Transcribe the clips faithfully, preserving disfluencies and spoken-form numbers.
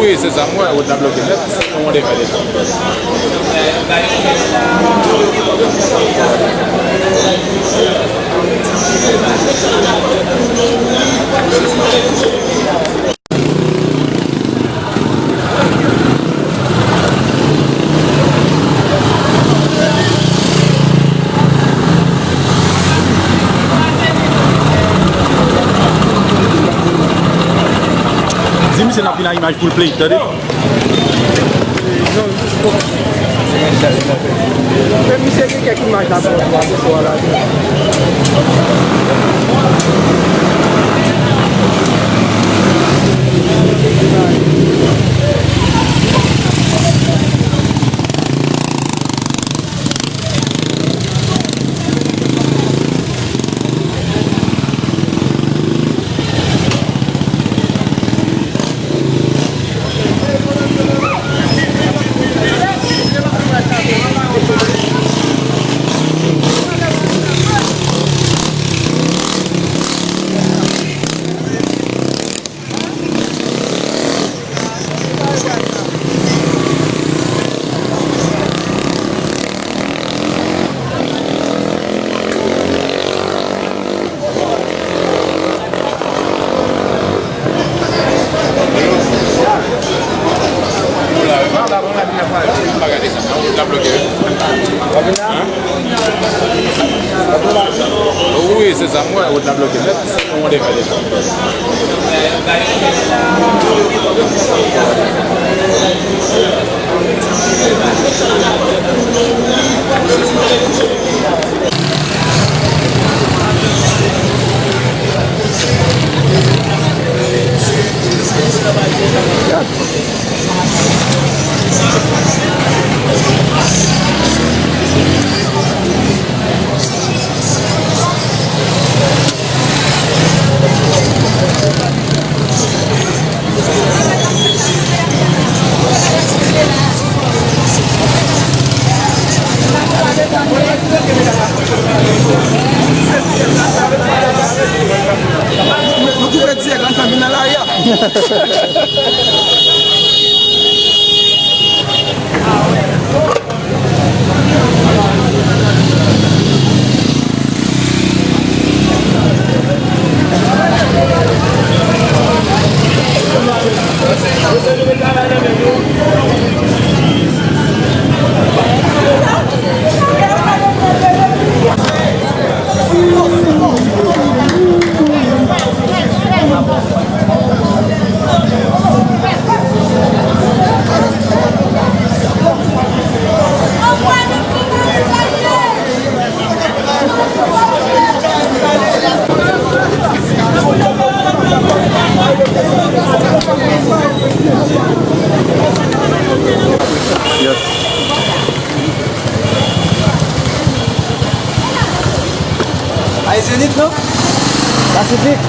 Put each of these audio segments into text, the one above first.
Wi, se sa, m wè, wout la bloke nèt. Di misye n ap vin ak imaj pou l play, tande. Men misye gen kèk imaj la pou w ap pase sou a la. Wi, se sa, m wè wout la bloke nèt. Nou koupe dirèk la, n ap vin nan lari a. Ay Zenith non? Pasifik.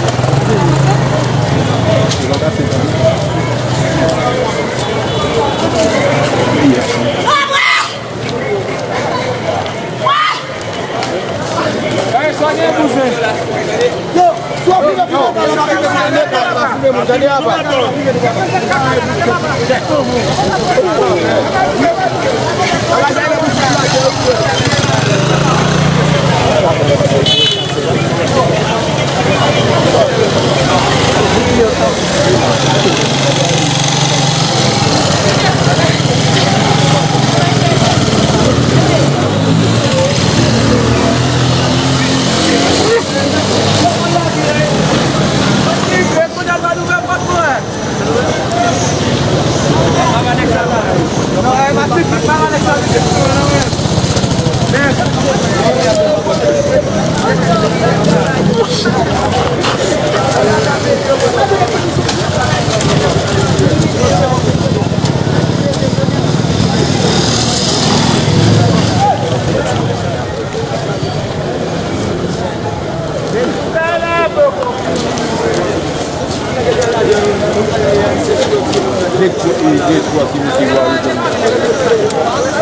Mesye, se twa ki mete w a ri.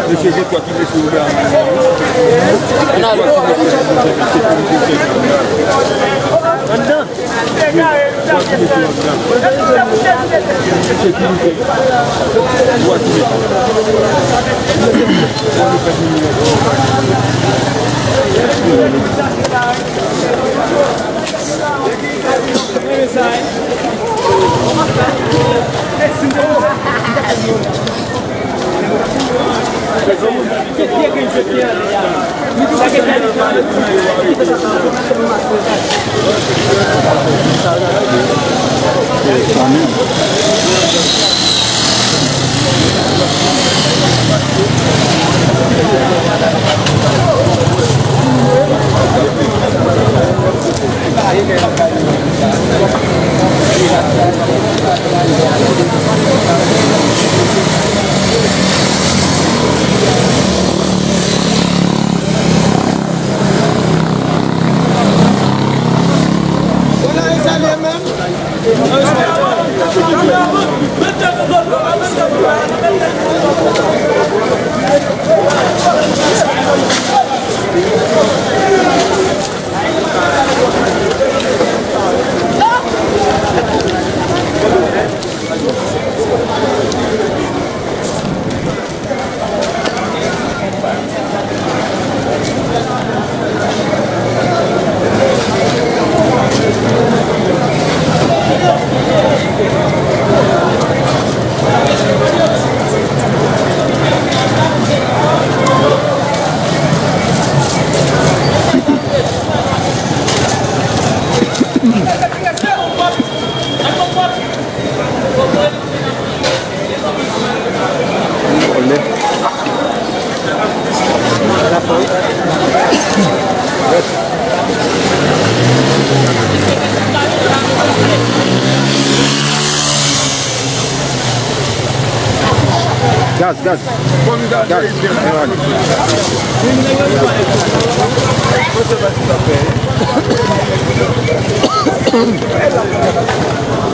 Mesye, se twa ki mete w la. Se twa ki mete w a ri. Gaz, gaz. Gaz.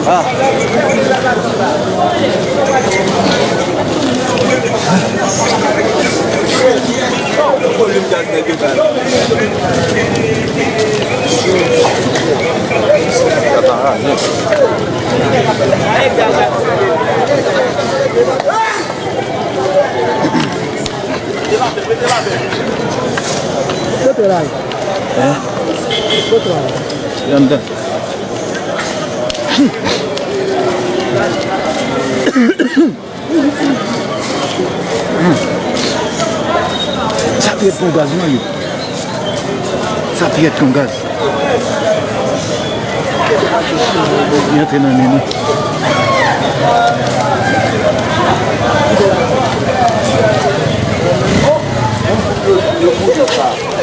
Ah. Kote la? Hein? Kote la? Anndan. Sa trèt kon gaz, non, yo. Sa trèt kon gaz. Li antre nan men nou.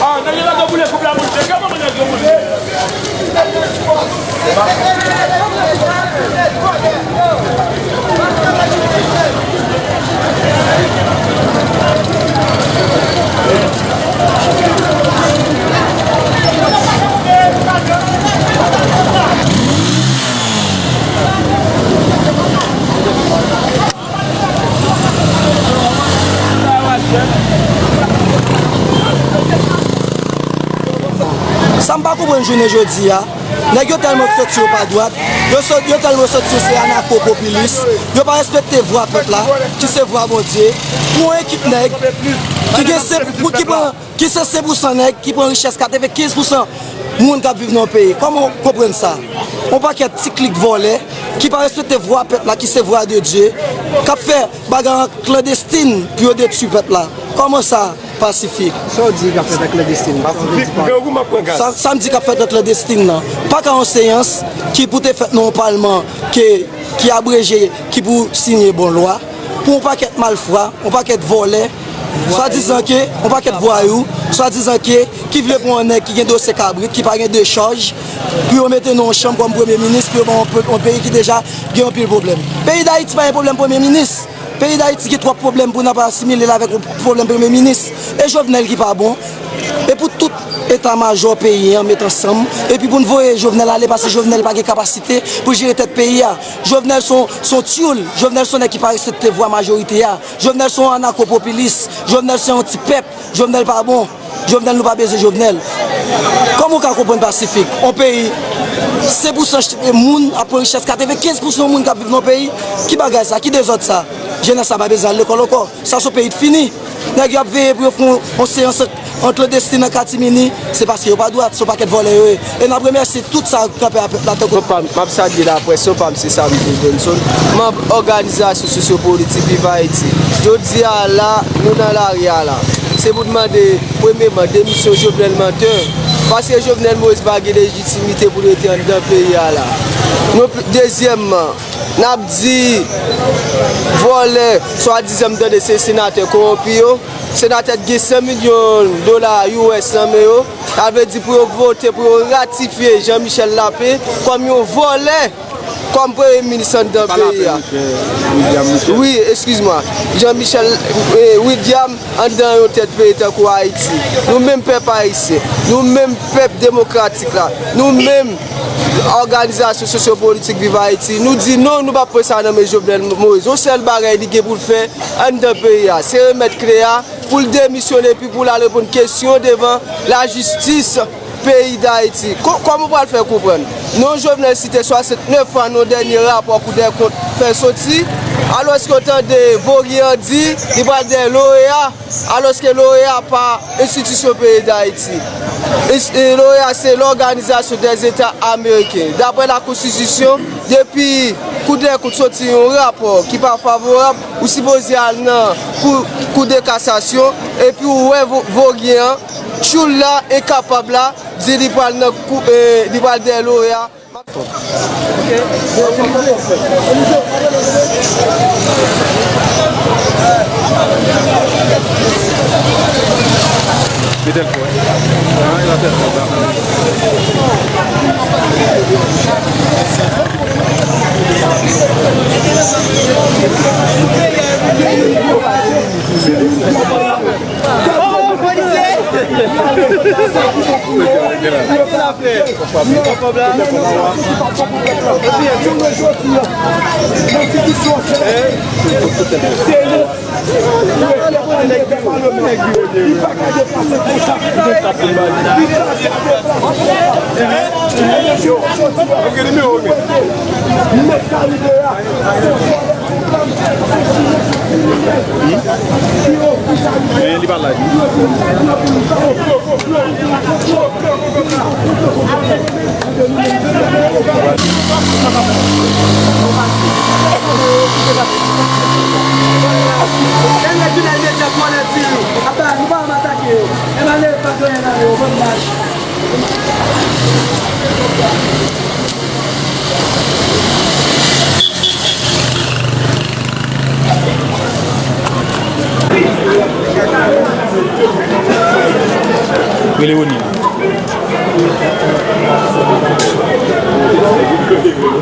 Ah, nèg yo la boule koup la moun, se kòman nèg yo boule? Sa m pa konprann jounen jodi a, nèg yo tèlman sòti yo pa dwat, yo sòt, yo tèlman sòti yo se anako popilis, yo pa respekte vwa pèp la, ki se vwa Bondye, pou yon ekip nèg ki gen se, pou ki pran Ki se senk pousan nèg ki pran richès, katrevennkenz pousan moun k ap viv nan yon peyi. Kòman w konprann sa? Yon pakèt ti klik vòlè ki pa respekte vwa pèp la, ki se vwa de Dye, k ap fè bagay an klandestin pou yo detwi pèp la. Kòman sa pasifik? Sa w di k ap fèt an klandestin? Pasifik, grangou m ap pran gaz. Sa, sa m di k ap fèt an klandestin nan, pa ka yon seyans ki pou te fèt nan yon palman ke, ki abreje, ki pou siyen bon lwa, pou yon pakèt malfra, yon pakèt vòlè, swadizan ke yon pakèt vwayou, swadizan ke ki vle pran yon nèg ki gen dosye kabrit, ki pa gen dechaj, pou yo mete nan yon chanm kòm premye minis, pou yo ban yon pe-, yon peyi ki deja gen anpil pwoblèm. Peyi Dayiti pa gen pwoblèm premye minis. Peyi Dayiti gen twòp pwoblèm pou n ap asimile l avèk yon pwoblèm premye minis. E Jovenel ki pa bon. E pou tout eta majò peyi an met ansanm, epi pou n voye Jovenel ale, paske Jovenel pa gen kapasite pou jere tèt peyi a. Jovenel se yon, se yon tyoul. Jovenel se yon nèg ki pa respekte vwa majorite a. Jovenel se yon anako popilis. Jovenel se yon ti pèp. Jovenel pa bon. Jovenel, nou pa bezwen Jovenel. Kòman w ka konprann pasifik? Yon peyi, Senk pousan ch-, moun ap pran richès, katrevenkenz pousan moun k ap viv nan peyi. Ki bagay sa? Ki dezòd sa? Jenès la pa bezwen al lekòl ankò. Sa se yon peyi k fini. Nèg yo ap veye pou yo fè yon, yon seyans ant klandestin nan katimini, se paske yo pa dwat, se yon pakèt vòlè yo ye. E n ap remèsye tout sa k kanpe a pèp la tankou. Papa m, m ap salye laprès yo, pa m se Sammy Jovenson, manm òganizasyon sosyopolitik Viv Ayiti. Jodi a la, nou nan lari a la. Se pou n mande, premyeman, demisyon Jovenel Mantè. Paske Jovenel Moïse pa gen lejitimite pou l rete anndan peyi a la. Nou, dezyèmman, n ap di vòlè, swadizan m tande se senatè kowonpi yo. Senatè t gen san milyon dola U S nan men yo. Sa vle di pou yo vote, pou yo ratifye Jean Michel Lapin kòm yon vòlè, kòm premye minis anndan peyi a. Wi, eskiz mwa. Jean Michel, eh, William anndan yon tèt peyi tankou Ayiti. Nou menm pèp ayisyen, nou menm pèp demokratik la, nou menm òganizasyon sosyopolitik Viv Ayiti, nou di non, nou p ap pran sa nan men Jovenel Moïse. Yon sèl bagay li gen pou l fè anndan peyi a, se remèt kle a pou l demisyone epi pou l al reponn kesyon devan lajistis peyi Dayiti. Ko-, kòman w pral fè konprann? Non Jovenel site swasantnèf fwa nan yon dènye rapò Koudèkont fè soti, alòske w tande Vaurien an di li pral dèyè l'OEA, alòske l'OEA pa enstitisyon peyi Dayiti. Ins-, e, l'OEA se l'Organisation des États Américains. Daprè lakonstitisyon, depi Koudèkont soti yon rapò ki pa favorab, ou sipoze al nan kou, kou de kasasyon, epi ou wè Vo-, Vaurien an, tchoul la, enkapab la, di li pral nan kou, eh, li pral dèyè l'OEA. Mete l fò, wi. Ah, il a fait ça. Men li pa la. Rele Rony.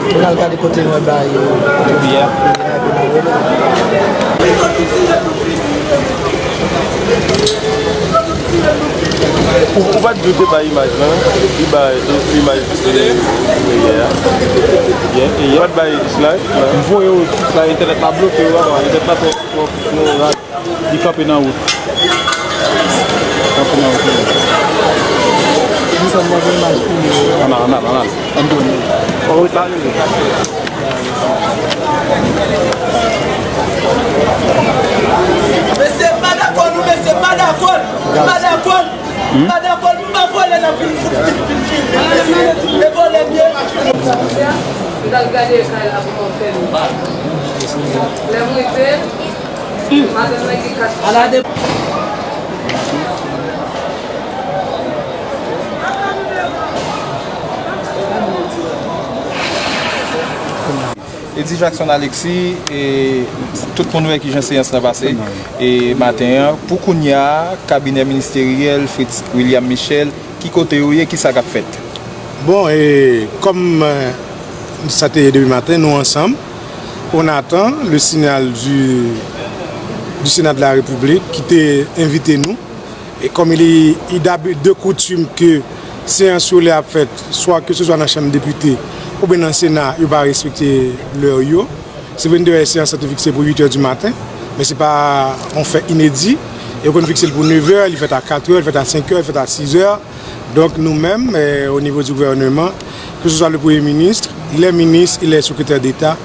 Pou n al gade kote mwen bay. Biyè. Ou, ou pa t dwe te bay imaj lan, li bay imaj, eh, yè a. Yè, yè. Ou pa t bay dislike lan. M voye yo tout la, entènèt la bloke yo, papa, entènèt la twò, twò, twò rad. Li kanpe nan wout. Kanpe nan wout. Ann al, ann al, ann al. Ann tounen. Ann wout la, li. Mesye, m pa dakò, nou, mesye, m pa dakò. M pa dakò. M pa dakò, nou pa vòlè nan vil, vil, vil, vil, vil. E vòlè byen. M t al gade kay la pou mwen fè li. Lè m rive, madanm nan gen kat. Eddy Jackson Alexis, e tout moun wè kijan seyans lan pase e maten an. Pou kounye a, kabinè ministeryèl Fritz William Michel, ki kote yo ye, kisa k ap fèt? Bon, e kòm, e, sa te ye depi maten, nou ansanm. On attend le signal du, du Sénat de la République ki te envite nou. E kòm il, il d'hab-, de coutume ke seyans yo lè ap fèt, swa ke se swa nan chanm depite oubyen nan Sena, yo pa respekte lè yo. Se vre n te wè seyans lan te fikse pou uit è di maten, men se pa yon fè inedi. Yo konn fikse l pou nevè, li fèt a katrè, li fèt a senkè, li fèt a sizè. Donk nou menm, eh, o nivo di gouvèneman, Que ce soit le Premier ministre, les ministres et les secrétaires d'État,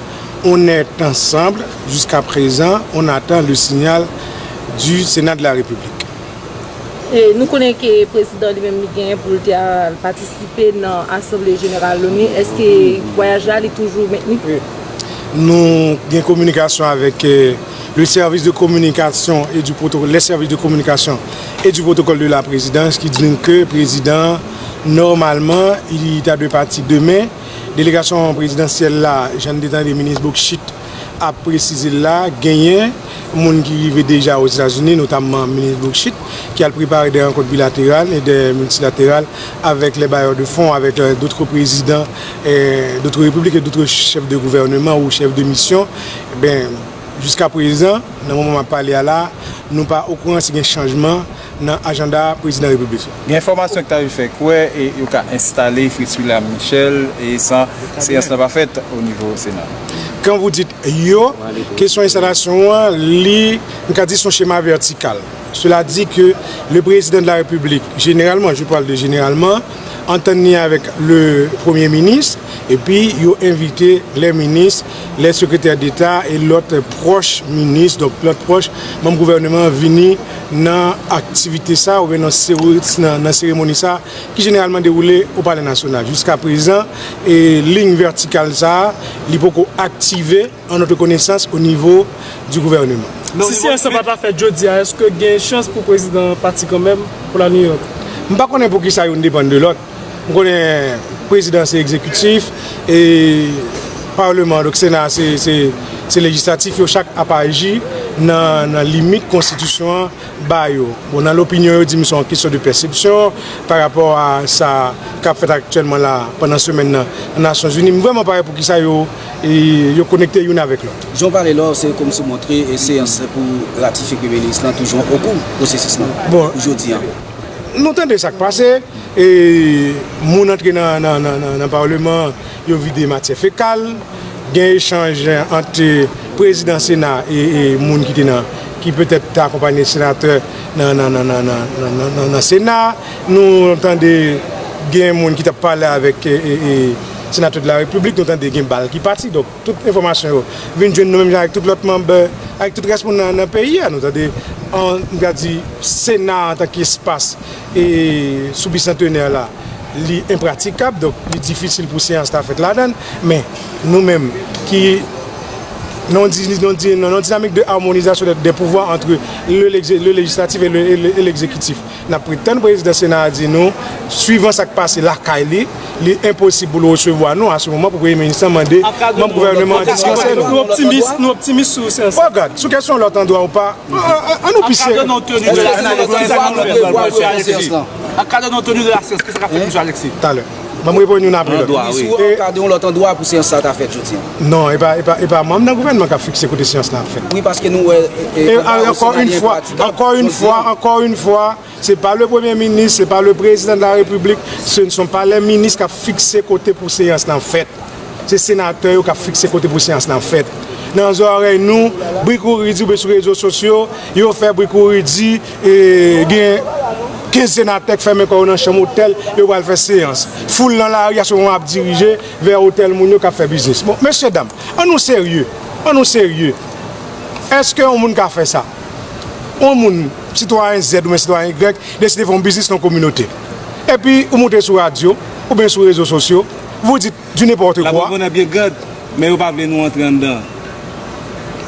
on est ensemble. Jusqu'à présent, on attend le signal du Sénat de la République. E nou konnen ke prezidan li menm li genyen pou l te al patisipe nan Asanble Jeneral Loni. Èske vwayaj la li toujou mentni? Nou gen kominikasyon avèk euh, le service de communication et du protocole, les services de communication et du protocole de la présidence ki di nou ke prezidan nòmalman li ta dwe pati demen. Delegasyon prezidansyèl la, jan n te tande minis Boukchit ap presize l la, genyen moun ki rive deja Ozetazini, notamman minis Boukchit, ki al prepare des rencontres bilatérales et des multilatérales avec les bailleurs de fonds, avec euh, d'autres présidents euh, d'autres républiques et d'autres chefs de gouvernement ou chefs de mission. Ben, jiska prezan, nan moman m ap pale a la, nou pa okouran si gen chanjman nan ajanda prezidan repiblik la. Gen enfòmasyon ki ta fè kwè e yo ka enstale Fritz William Michel e san seyans lan pa fèt o nivo Sena. Quand vous dites yo, kesyon enstalasyon an, li, m ka di se yon chema vètikal. Cela dit que le président de la République, généralement, je parle de généralement, antann li avèk le premye minis, epi yo envite les ministres, les secrétaires d'État et lòt pwòch minis, donk lòt pwòch manm gouvèneman an vini nan aktivite sa oubyen nan seremoni sa ki jeneralman dewoule o Palè Nasyonal. Jiska prezan, liy vètikal sa a, li poko aktive an notre connaissance o nivo di gouvèneman. Si seyans lan pa ta fèt jodi a, èske gen chans pou prezidan pati kanmenm pou l al New York? M pa konnen poukisa youn depann de lòt. M konnen prezidan se egzekitif e palman, donk sena se, se, se lejislatif, yo chak ap aji nan, nan limit konstitisyon an ba yo. Bon, nan lopinyon yo di m se yon kesyon de pèsepsyon pa rapò a sa k ap fèt aktyèlman la pandan semèn nan nan Nasyonzini. M vrèman pa wè poukisa yo, e, yo konekte youn avèk lòt. Jan w pale la, se kòmsi w montre e seyans pou ratifye premye minis lan toujou an kou pwosesis lan pou jodi a. Nou tande sa k pase, e, moun antre nan, nan, nan, nan, nan palman, yo vide matyè fekal, gen echanj ant prezidan sena e, e moun ki te nan, ki petèt te akonpaye senatè nan, nan, nan, nan, nan, nan, nan, nan sena. Nou tande gen moun ki t ap pale avèk e, e, e senatè de la repiblik, nou tande gen bal ki pati. Donk, tout enfòmasyon yo vin jwenn nou menm jan avèk tout lòt manm, avèk tout rès moun nan, nan peyi a. Nou tande, an, m ka di, sena antanke espas e sou bisantenè la, li enpratikab, donk li difisil pou seyans la fèt ladan l. Men, nou menm ki nan yon di- nan yon di- nan yon dinamik de armonizasyon de, de pouvwa ant le, le lejislatif e le, e le, e legzekitif, n ap ret tann prezidan sena a di nou, swivan sa k pase lakay li, li enposib pou l resevwa nou a se moman pou premye minis lan mande manm gouvèneman an dispanse nou. Nou optimis, nou optimis sou seyans la. Regarde, sou kesyon lòt andwa ou pa, An nou pi serye. An ka dan nou teni de la syans, kisa k ap fèt, mesye Alexis? Talè. Ban m reponn youn apre lòt. An ka dan yon lòt andwa pou seyans sa ta fèt jodi a? Non, e pa, e pa, e pa manm nan gouvènman k ap fikse kote seyans lan ap fèt. Wi, paske nou wè. E ankò yon fwa, ankò yon fwa, ankò yon fwa, se pa le premye minis, se pa le prezidan de la repiblik, ce ne sont pas les ministres k ap fikse kote pou seyans lan fèt. Se senatè yo k ap fikse kote pou seyans lan fèt. Nan zòrèy nou, bri kouri di oubyen sou rezo sosyo, yo fè bri kouri di e, gen kenz senatè k fèmen kò yo nan chanm otèl, yo pral fè seyans. Foul nan lari a se moman ap dirije vè otèl moun yo k ap fè biznis. Bon, mesye dam, an nou serye, an nou serye. Èske yon moun ka fè sa? Yon moun, sitwayen Z oubyen sitwayen Y, deside fè yon biznis nan yon kominote. Epi ou moute sou radyo oubyen sou rezo sosyo, vous dites du n'importe quoi. L ap reponn an byen grand, men yo pa vle nou antre anndan.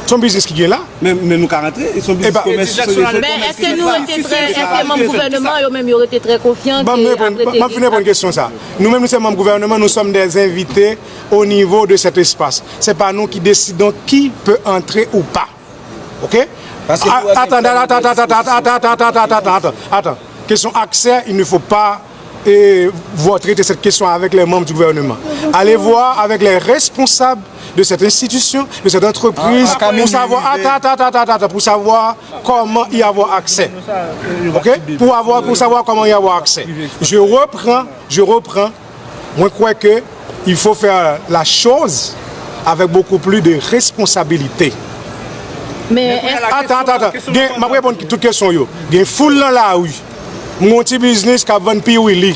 Se yon biznis ki gen la. Men, men nou ka rantre, se yon biznis komès. Men èske nou rete trè, èske manm gouvèneman yo menm yo rete trè konfyan ke apre te gen. Ban m fin reponn kesyon sa. Nou menm nou se manm gouvèneman, nous sommes des invités au niveau de cet espace. C'est pas nous qui décidons qui peut entrer ou pas. Ok? Atan, atan, atan, atan, atan, atan, atan, atan, atan, atan, atan. Kesyon aksè, il ne faut pas eh, vous traitez cette question avec les membres du gouvernement. Allez voir avec les responsables de cette institution, de cette entreprise, pour savoir, atan, atan, atan, atan, atan, pour savoir comment y avoir accès. Ok? Pour avoir, pour savoir comment y avoir accès. Je reprends, je reprends. Mwen kwè ke il faut faire la chose avec beaucoup plus de responsabilité. Men èske. Atan, atan, atan. Gen, m ap reponn tout kesyon yo. Gen foul nan lari. M gen yon ti biznis k ap vann piwili.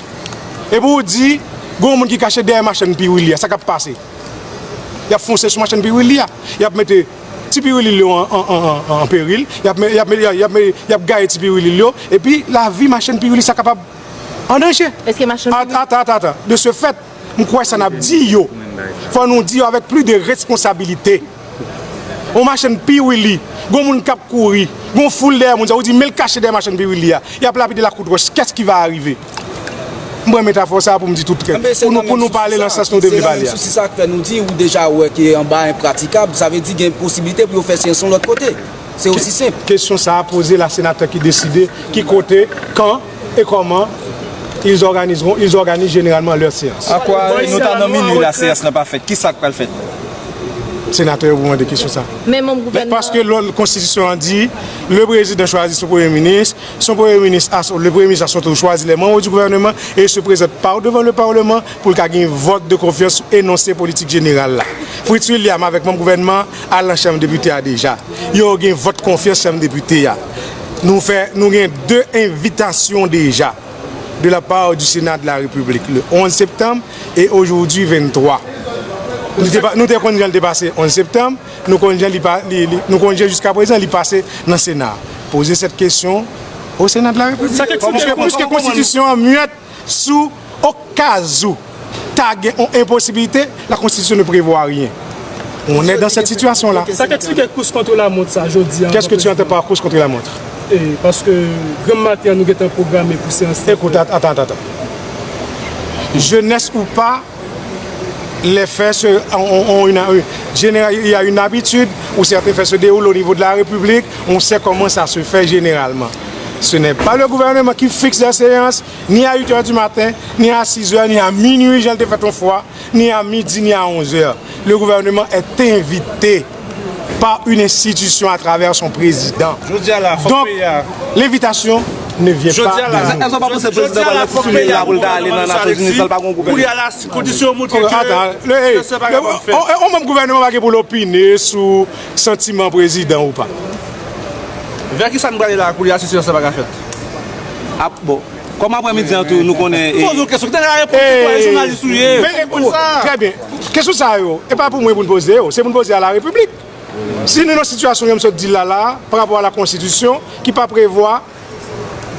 Epi w di, Gen yon moun ki kache dèyè machann piwili a, sa k ap pase? Y ap fonse sou machann piwili a. Y ap mete ti piwili yo an, an, an, an, an peril. Y ap, me- y ap, me- y ap, me- y ap gaye ti piwili yo. Epi lavi machann piwili sa kapab an danje. Èske machann At- Ata, ata, ata. De ce fait, m kwè sa n ap di yo, fò nou di yo avèk plis de responsabilite. On machann piwili, gon moun k ap kouri, gon foul dèyè moun sa, ou di men l kache dèyè machann piwili a. Y ap lapide l ak kout wòch, qu'est-ce qui va arriver? M pran metafò sa pou m di tout trèt. Pou nou, pou nou pale nan sans nou te vle pale a. Sousi sa k fè nou di ou deja wè ke anba enpratikab, sa vle di gen posiblite pou yo fè seyans yon lòt kote. Se osi senp. Kesyon sa a poze la senatè ki deside ki kote, kan e kòman ils organiseront, ils organisent généralement leur séance. Akwa nou ta nan minwi la seyans lan pa fèt? Kisa k pral fèt? Senatè yo pou mande kesyon sa. Men manm gouvènman. Paske lò- konstitisyon an di, le président choisit son premier ministre, son premier ministre à son- le premier ministre à son tour choisit les membres du gouvernement et se présente par devant le parlement pou l ka gen vòt de konfyans sou enonse politik jeneral la. Fritz William avèk manm gouvènman al nan chanm depite a deja. Yo gen vòt konfyans chanm depite a. Nou fè, nou gen de envitasyon deja de la part du Sénat de la République le onze septembre et aujourd'hui vingt-trois. Nou te, pa- nou te konn jan l te pase onze septanm, nou konn jan li pa, li, li, nou konn jan jiska prezan li pase nan Sena. Poze cette question au Sénat de la République. Sa k eksplike Puiske, puiske konstitisyon an myèt sou okazou ta gen yon enposibilite, la Constitution ne prévoit rien. On est dans cette situation-là. Sa k eksplike kous kont lamont sa jodi a? Qu'est-ce que tu entends par course contre la montre? E, paske granm maten an nou gentan pwograme pou seyans lan. Écoute, att- attends, attends, attends. Jeunesse ou pas, les faits se, ont, ont une, général- il y a une habitude où certains faits se déroulent au niveau de la République, on sait comment ça se fait généralement. Ce n'est pas le gouvernement qui fixe la séance, ni à huit heures du matin, ni à six heures, ni à minuit, jan l te fèt yon fwa, ni à midi, ni à onze heures. Le gouvernement est invité par une institution à travers son président. Jodi a la, fòk Donc, peyi a l'invitation ne vient pas de nous. Jodi a la, Èske w pa panse prezidan pral nan ti soulye la pou l ta ale nan Nasyonzini san l pa gen yon gouvènman? Kounye a la, si kondisyon yo montre ke Ata, le- seyans lan pa kapab fèt. On, on manm gouvènman pa gen pou l opine sou santiman prezidan ou pa. Vè kisa n prale la kounye a si seyans lan pa ka fèt? Ap, bon, kòm aprèmidi an tou, nou konnen, e, Poze yon kesyon, ki te la repons sitwayen jounalis ou ye? Men, ou konn sa. Trè byen. Kesyon sa yo, e pa pou mwen pou n poze yo, se pou n poze a la Repiblik. Si nou nan sitiyasyon ke m sot di l la, la, pa rapò a la Konstitisyon, ki pa prevwa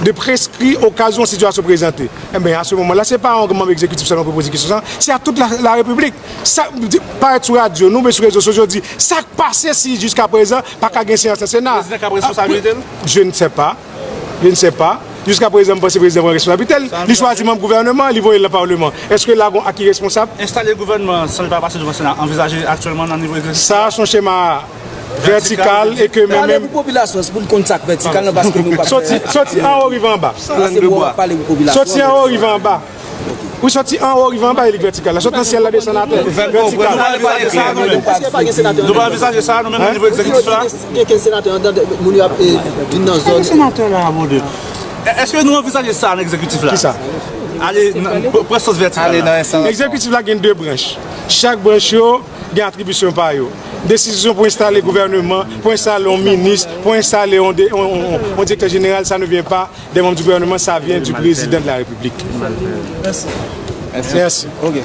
de preskri okazyon sitiyasyon prezante, enben, a se moman la, se pa yon manm egzekitif sèlman pou poze kesyon sa, se a tout la, la Repiblik. Sa, di- parèt sou radyo, nou, men sou rezo sosyo, di, sa k pase si jiska prezan pa ka gen seyans nan Sena? Prezidan ka pran responsabilite l? Je ne sais pas. Je ne sais pas. Jiska prezan, m panse prezidan pran responsabilite l. Li chwazi manm gouvènman, li voye l nan palman. Èske la gon a ki responsab? Enstale gouvènman san l pa pase devan Sena, anvizaje aktyèlman nan nivo egzekitif? Sa, se yon chema vètikal e ke menm, menm pou popilasyon, se pou n konn sa k vètikal nan, paske nou pa soti, soti anwo rive anba. Pale pou popilasyon. Soti anwo rive anba. Wi, soti anwo rive anba, e li vètikal la. Soti nan syèl la, desann atè. Vètikal. Nou pa anvizaje sa, nou menm, nan nivo egzekitif la? Gen kenz senatè anndan, moun yo ap, e, vin nan zòn. Senatè la, mon Dieu. Èske nou anvizaje sa nan egzekitif la? Kisa? Ale nan, pran sans vètikal la. Egzekitif la gen de branch. Chak branch yo gen atribisyon pa yo. Desizyon pou enstale gouvèneman, pou enstale yon minis, pou enstale yon de- yon- yon- yon direktè jeneral, sa ne vient pas des membres du gouvernement, ça vient du président de la République. Merci. Merci. Ok.